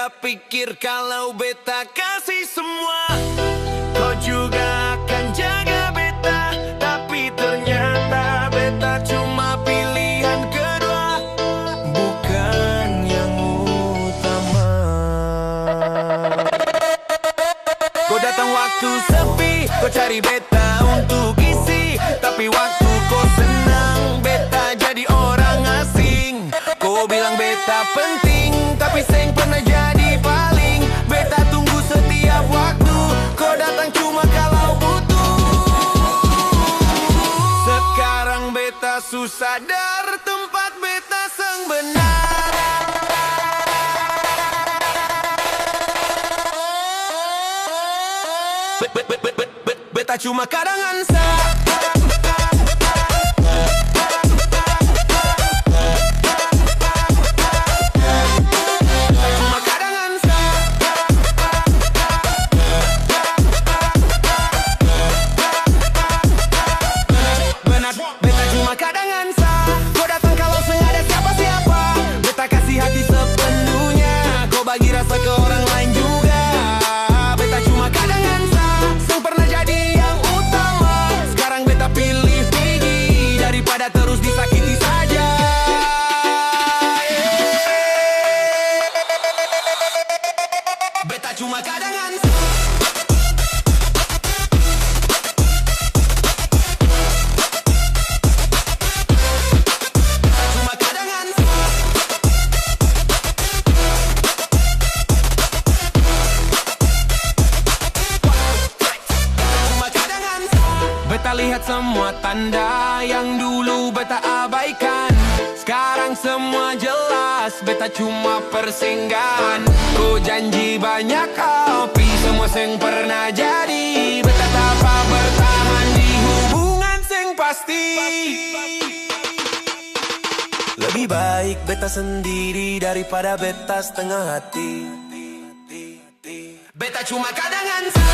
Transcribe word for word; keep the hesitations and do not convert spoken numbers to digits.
Pikir kalau beta kasih semua, kau juga akan jaga beta. Tapi ternyata beta cuma pilihan kedua, bukan yang utama. Kau datang waktu sepi, kau cari beta untuk isi. Tapi waktu kau senang, beta jadi orang asing. Ko bilang beta penting, tapi seng pernah jadi paling. Beta tunggu setiap waktu, ko datang cuma kalau butuh. Sekarang beta su sadar tempat beta seng benar. Be-, be-, be-, be-, be-, Beta cuma kadangan sa. Cuma kadangan sa. Benar, beta cuma kadangan sa. Ko datang kalau seng ada siapa-siapa. Beta kasih hati sepenuhnya. Ko bagi rasa ke orang lain juga. Beta cuma kadangan sa. Seng pernah jadi yang utama. Sekarang beta pilih pigi daripada terus disakiti saja. Beta cuma kadangan. Cuma kadangan. Beta lihat semua tanda yang dulu beta abaikan. Sekarang semua jelas, beta cuma persinggahan. Ko janji banyak tapi semua seng pernah jadi. Beta tapa bertahan di hubungan seng pasti. Lebih baik beta sendiri daripada beta setengah hati. Beta cuma kadangan sa.